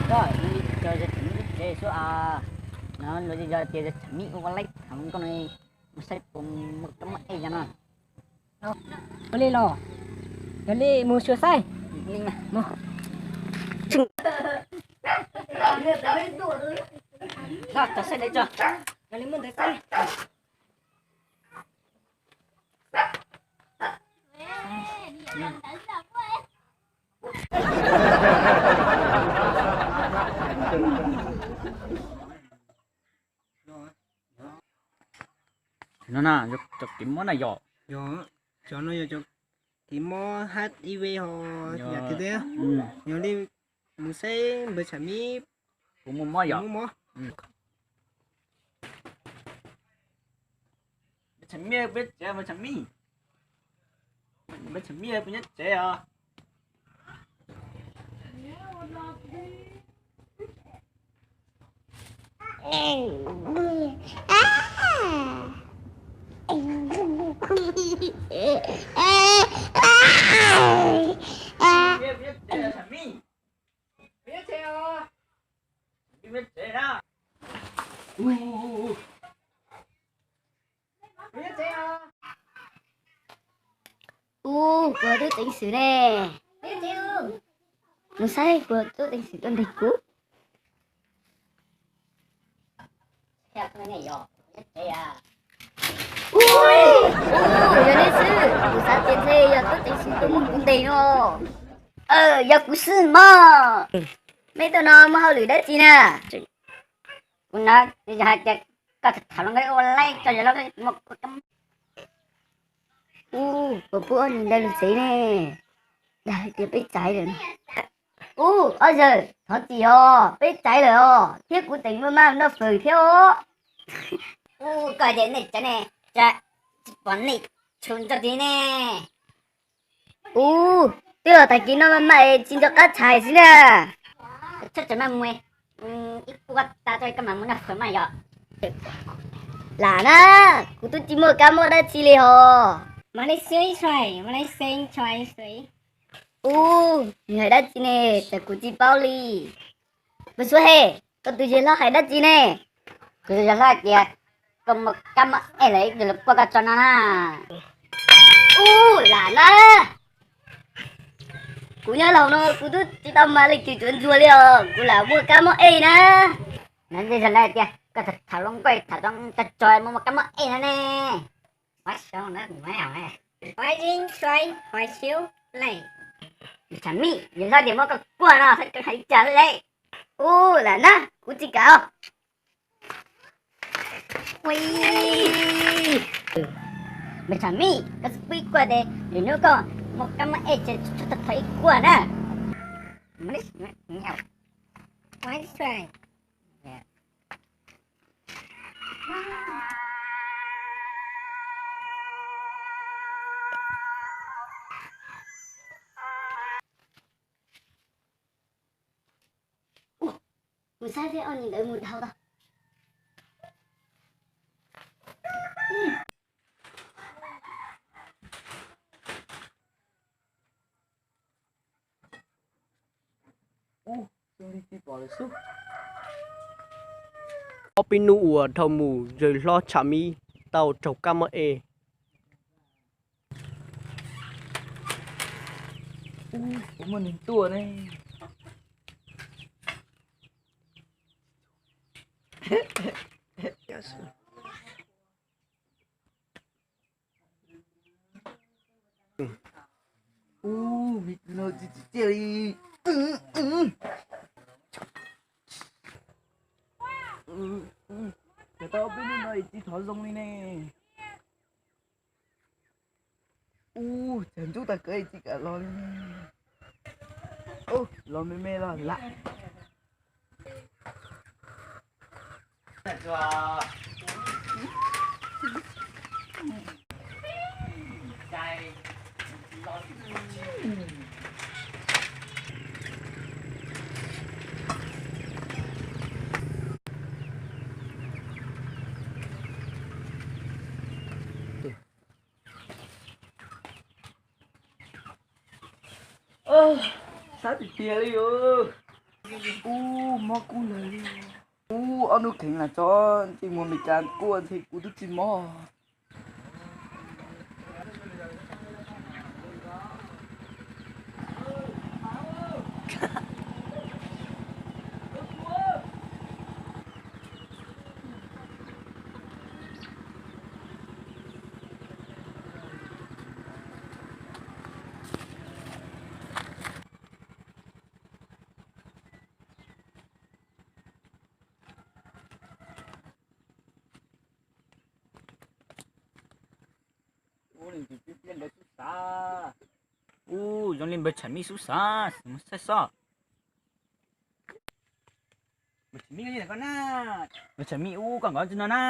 Koj, no yog Tsam Mib lub tsev xwb as. No los yog tias Tsam Mib ua laib tham hluas nkauj no, mus saib puas muaj kab mob ej no. Ua li los, yog li mus xyuas saib. Mus. Los, saib ntawd tso. Yog li muaj ntawd saib. No na, cov kev mob na yom. Yog, cov no yog cov kev mob H I V ho yam twg thiab. Yog li mus saib npawg Tsam Mib puas muaj mob yom. Npawg Tsam Mib, npawg Tsam Mib, npawg Tsam Mib puas nyob tsev os? Ub, kuv tub ceev xwm ne. Mus saib kuv tub ceev xwm tuaj ntes kuv. Ub, yog nej xwb, kuv xav tias ntshe yog tub ceev xwm tuaj muab kuv ntes no. Yog kuv xwb mog. Mej tuaj no muaj hauj lwm dab tsi na? Kuv no yog hais tias koj tham hluas nkauj ua laib tso yog los muaj kab mob. Ub, puas pub ob niag ntawd lus tsev ne? Dag hais tias peb tsaiv lawm. Ub, ob yawg, thov txim os, peb tsaiv lawm os, thiab kuv tseem muaj maj noj fawm thiab os. Ub, koj tias nej tsaiv ne, tsis pom nej tshum nrog tid ne. Ub, twb yog tag kis no maj maj es tsis nco qab tshais xwb na. Txhob txawm maj mus, ib kuab tas tso koj mam mus noj fawm mas yog. Lam na, kuv twb tsis muaj kab mob dab tsi li hos. Ub, nws hais dab tsi ne, cas kuv tsis paub li. Npawg Suav he, koj tus yawg hlob hais dab tsi ne? Kuv tus yawg hlob hais tias koj muaj kab mob ej lawm, kuv los kuaj koj tso no na. Ub, lam na, kuv nyob laus no kuv twb tsis tau mag li cim cuav ntsuag li os, kuv lam muaj kab mob ej na. Yawg hlob hais tias koj tham hluas nkauj tham tso tso muaj kab mob ej no ne. Tsam Mib, yawg hlob tias muab koj kuaj no, koj hais cas li? Ub, lam na, kuv tsis kam. Npawg Tsam Mib, koj tsis pub kuaj ces lwm hnub koj muaj kab mob ej ces txhob thov ib kuaj na. Mus saib seb ob niag ntawd mus dhau tau. Ob peb hnub uas dhau mus, yawg hlob Tsam Mib tau raug kab mob ej. Ub, puas muaj neeg tuaj ne? Ub, me tub no tsis tsim txiaj li. Cov tau ob peb hnub no es tsis thov zoo li ne. Ub, cas ntub tag kawg tsis kam los li. Ub, los me me los lam. Sab tiag tiag li os. Ub, mob kub lawm li. Ub, ob hnub kheev lam tso, tsis mus Mes Kas kuj ntshe kuv twb tsis mob. Ub, zoo li npawg Tsham Mij xub xav, mus saib xwb. Npawg Tsham Mij, npawg Tsham Mij, ub, koj nkaum tsis no na.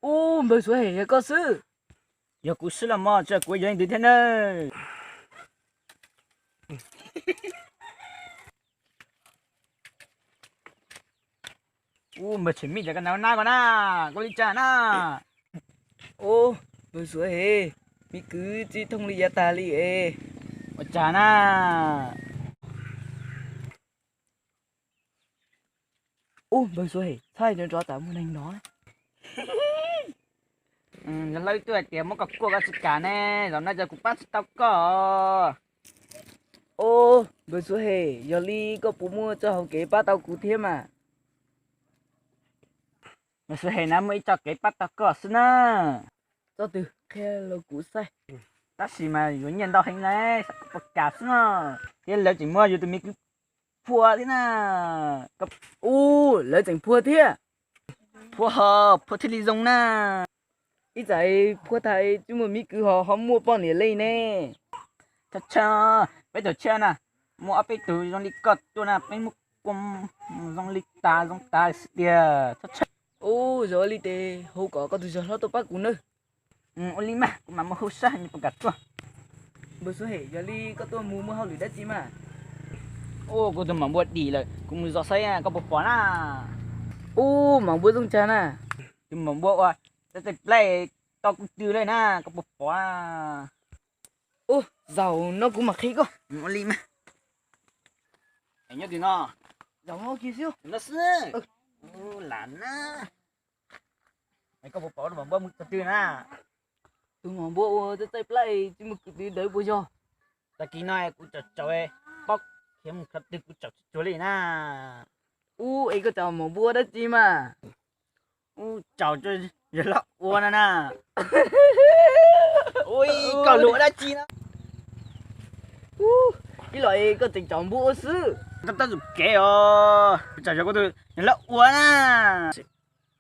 Ub, npawg Suav Hem, yog koj xwb? Yog kuv xwb los mas, tsis yog kuv yuav leej twg thiab na. Ub, npawg Tsham Mij, cas koj nab nab ko na, koj li cas na? Ub, npawg Suav Hem, mi kwv txij thooj li yav tag li es. Ua cas na? Ub, npawg Suav Hem, txhob hais nrov nrov tas muaj neeg no. Yog lawv twb hais tias muab koj kuaj koj tsis kam ne, zaum no ces kuv pab tsis tau koj. Ub, npawg Suav Hem, yog li koj puas muaj txoj hau kev pab tau kuv thiab mas? Npawg Suav Hem, na muaj ib txoj kev pab tau koj xwb na. Txoj twg, qhia los kuv saib. Tab sis mas yuav nyiaj ntau heev na, xav koj puas kam xwb na. Thiab lawv tseem muab yus tus me kwv phua thiab na. Ub, lawv tseem phua thiab? Phua ho, phua thiaj li zoo na. Ib tsam phua tag tsis muaj me kwv ho ho muaj poj niam li ne. Thaj tsam, peb tug tshiab na, muaj ob peb tug zoo li koj tuaj na, peb muab kuaj zoo li tas zoo tas xwb tiag. Ub, yog li ces hu kom koj tus yawg hlob tuaj pab kuv nawb. Ua li mas kuv mam mus hu saib nws puas kam tuaj. Npawg Suav Hem, yog li koj tuaj mus muaj hauj lwm dab tsi mas? Ub, kuv tus maum npua dim lawm, kuv mus zov saib koj puas pom na. Ub, maum npua zoo cas na? Tus maum npua uas txaij txaij plab to kuv tw li na, koj puas pom? Ub, zaum no kuv mam qhia koj. Ua li mas. Nyob twg no? Zaum no kiag xwb. No xwb. Lam na. Koj puas pom tus maum npua mus qhov twg na? Tus maum npua uas txaij txaij plab tsis muaj kwv tij ntawd puas yog? Tag kis no kuv tsaum tsaum, paub khiav mus qhov twg kuv tsaum tsis tsuag li na. Ub, es koj tsaum maum npua dab tsi mas? Ub, tsaum yawg hlob ua no na. Ua koj lus dab tsi na? Ub, ib los es koj tseem tsaum npua ua xwb. Tab tab tus kev os, tsaum yog kuv tus yawg hlob ua na.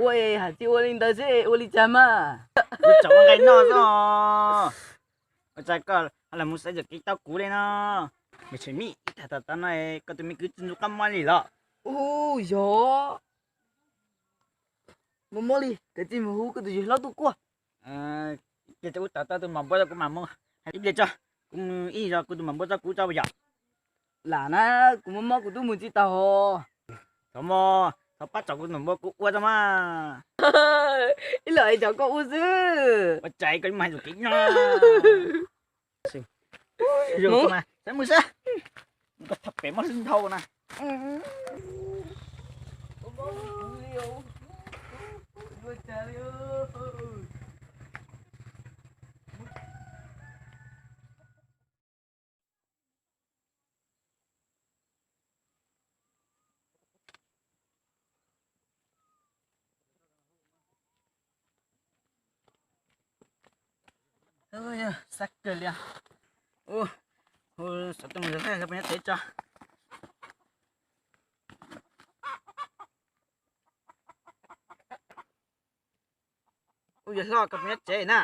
Ua es hais tsis ua li ntawd xwb ua li cas mas? Kuv tsaum ua nqaij noj xwb. Ua cas koj los mus xaiv txoj kev tau kuv li no? Npawg Tsham Mij, ib thaj tau tau no koj tus me kwv tsis ntu qab mob li los? Ub, yog mob mob li, kav tsij mus hu koj tus yawg hlob tuaj kuaj. Cia ub, tau tau tus maum npua kuv mam mus. Hais ib pliag tso, kuv mus ib zaug kuv tus maum npua tso kuv tso puas yog? Lam na, kuv mob mob kuv twb mus tsis tau hos. Thov mog, thov pab tsaum kuv tus maum npua kuv ua tso mas. Ib los es tsaum koj ua xwb. Ua cas koj mus hais lus kev no? Saib mus saib, koj thaj pem mob hlwb nthau na. Xav kawg li. Hu xov tooj los peb nyob tsev tso. Ub, yawg hlob, koj puas nyob tsev na?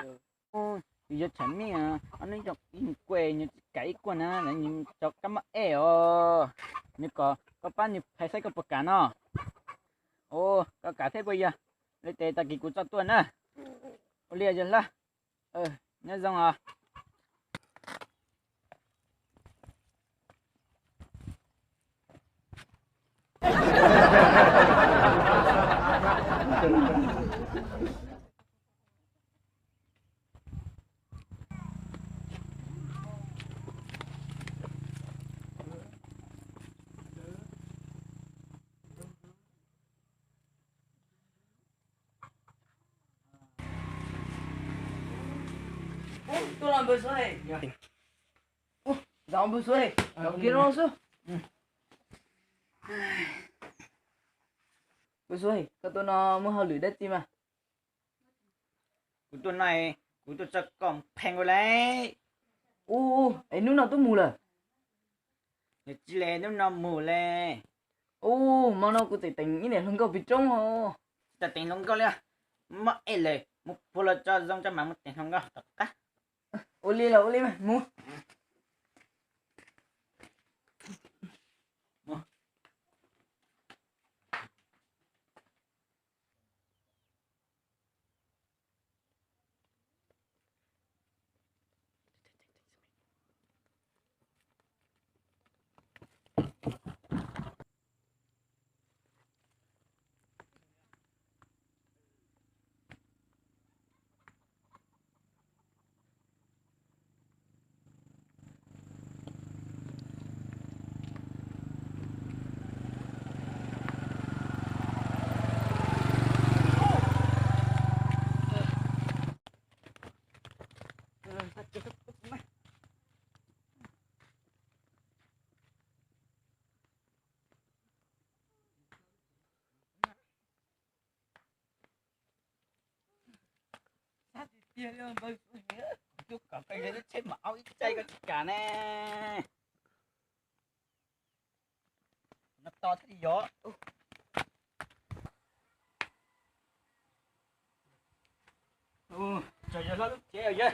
Tus yawg Tsham Mij, ob hnub no ib nws kuaj nws tsis kam ib kuaj na, nws tso kab mob ej os. Nws kom koj pab nws phais saib koj puas kam no. Ua, koj kam thiab puas yog? Li ces tag kis kuv tso tuaj na. Ua li yawg hlob, nyob zoo os. Tuaj los npawg Suav, zaum npawg Suav, zaum kiag no xwb. Npawg Suav, koj tuaj no muaj hauj lwm dab tsi mas? Kuv tuaj no, kuv tuaj tso koj phee ua le. Ub, es hnub no twb mus lawm? Tsis le, hnub no mus le. Ub, hmo no kuv tseem teem ib niam hluas nkauj pem roob os. Tsis tau teem hluas nkauj li, mob ej lawm, mus puag los tso zoo tso mam mus teem hluas nkauj tom qab. Ua li los ua li mas mus. Tsheb mam au ib caij koj tsis kam ne. No to thiaj li yog. Txog yawg hlob lub tsev yawg.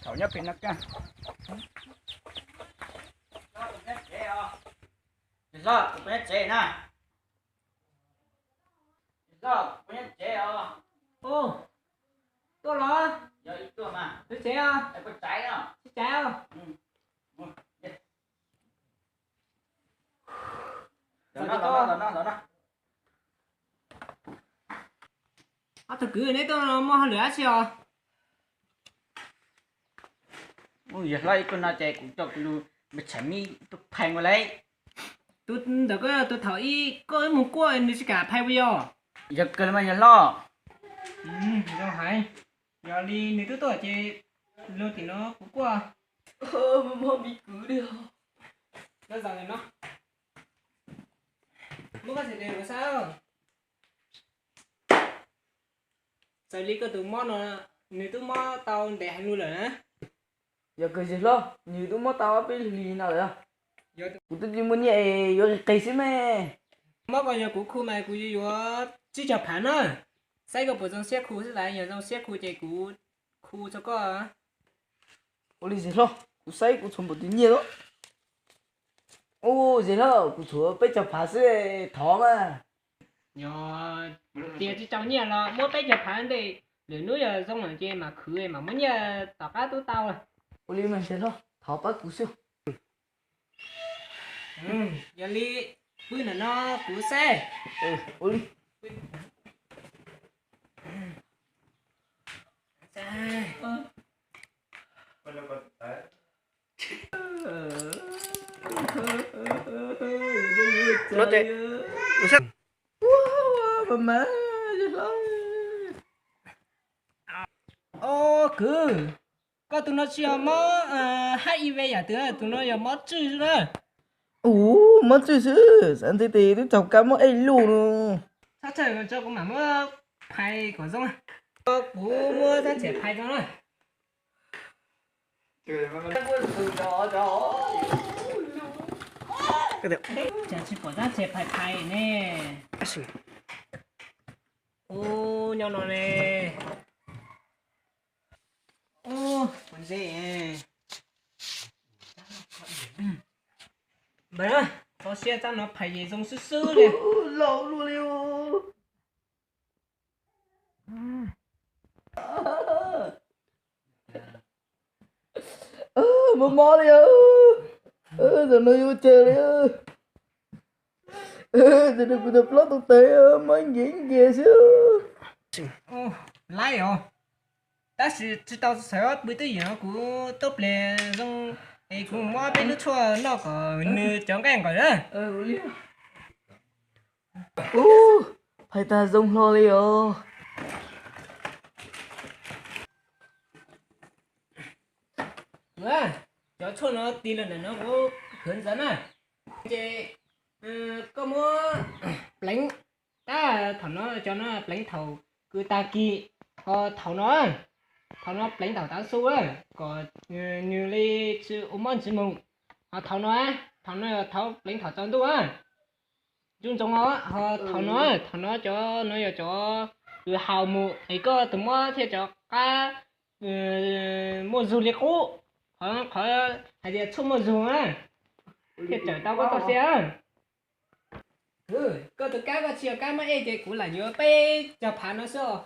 Thaum nyob pem no kiag. Yawg hlob, kuv peb nyob tsev na. Yawg hlob, kuv peb nyob tsev os. Ub, tuaj los? Yog ib tuaj mas. Peb tsev os. Peb tsev os. Ob tug kwv, neb tuaj no muaj hauj lwm dab tsi os? Yawg hlob, ib tuaj no ces kuv coj kuv lub me tshav mib tuaj phais ua le. Tus ntawm koj, tus thaum ub koj wb mus kuaj nws tsis kam phais puas yog? Yog kawg li mas yawg hlob. Zoo heev. Yog li nws twb tuaj ces luag tim no kuv kuaj. Muab koj txiv tes kuv saib. Txawm li koj tus mob no, nws twb mob tau ntev heev lawm na. Yog kawg yawg hlob, nws twb mob tau ob peb hlis no lawm. Kuv twb tsis muaj nyiaj es yuav qis xwb me. Mob ko yog kuv khu mas kuv yuav yuav tsib caug phav na. Saib koj puas zoo siab khu xwb las, yog zoo siab khu ces kuv khu txog koj. Ua li yawg hlob, kuv saib kuv tshuav npaum twg nyiaj lawm. Ub, yawg hlob, kuv tshuav peb caug phav xwb, thov mas. Yog tias tsis tau nyiaj los muab peb caug phav ntej, lwm hnub yog zoo lawm ces mam khwv mam muab nyiaj tom qab tub tau. Ua li mas yawg hlob, thov pab kuv xwb. Yog li pw ntawm no kuv saib. Ua li. Au, kwv, koj tus no tsis yog mob H I V yam twg, tus no yog mob tswj xwb na. Ub, mob tswj xwb, xav ntxiv tes twb tsaug kab mob ej luj no. Txhob txhawj, tso kuv mam muab phais kom zoo. Kuv muab txhob txhiam phais tso na. Cas tsis pom txhob txhiam phais phais ne. Ub, nyob no ne. Ub, kuv ntse. Npawg, txhob siab, tsab no phais ces zoo xwb xwb li. Laus luaj li. Mob mob li. Zaum no yuav ua cas li. Zaum no kuv tus plaub tau tawg, mob nkiav nkiav xwb. Laib os, tab sis tsis tau xav pw twj ywm, kuv tuaj pliag zoo Es kuv muab peb lub tshuaj noj kom nws cov nqaij nqawm na. Ub, phais tag zoo hlo li os. Cov tshuaj no tig los ntawm no kuv khwv ntxawv na. Ces koj muab pleev, tab thaum no cov no pleev thaum kwv tag kis, ho thaum no, thaum no pleev thaum tav su kom nws li tsis ua mob ntsis mus. Ho thaum no, thaum no yog thaum pleev thaum tsaus ntuj, ntuj ntxoov os. Ho thaum no, thaum no cov no yog cov kws haus mus es koj tus mob thiaj rov qab muaj zug li qub. Qhov, qhov hais tias tshuaj muaj zug na, thiaj tsawm tau koj txoj sia. Koj tus kab koj tsis yog kab mab ej ces kuv lam yuav peb cov phav no xwb os.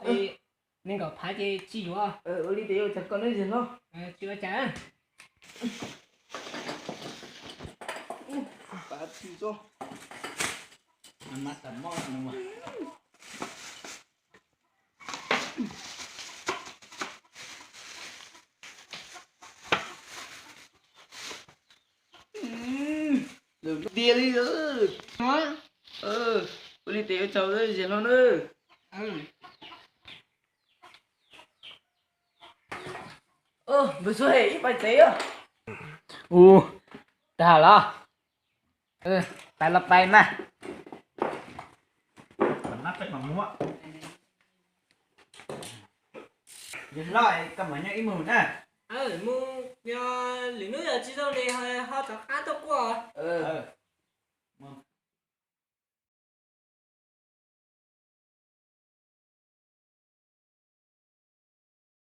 Nees nkaum phav ces tsis yuav. Ua li ces yuav ua cas koj neb zig hlob? Tsis ua cas. Lwm tiag li. Ua li ces yuav tsaug zig hlob na. Npawg Suav, ib pais tsev. Ua, tag los? Pais los pais mas. Yog hlob, koj mam nyob ib mus na. Mus, yog lwm hnub yog tsis zoo li ho rov qab tuaj kuaj.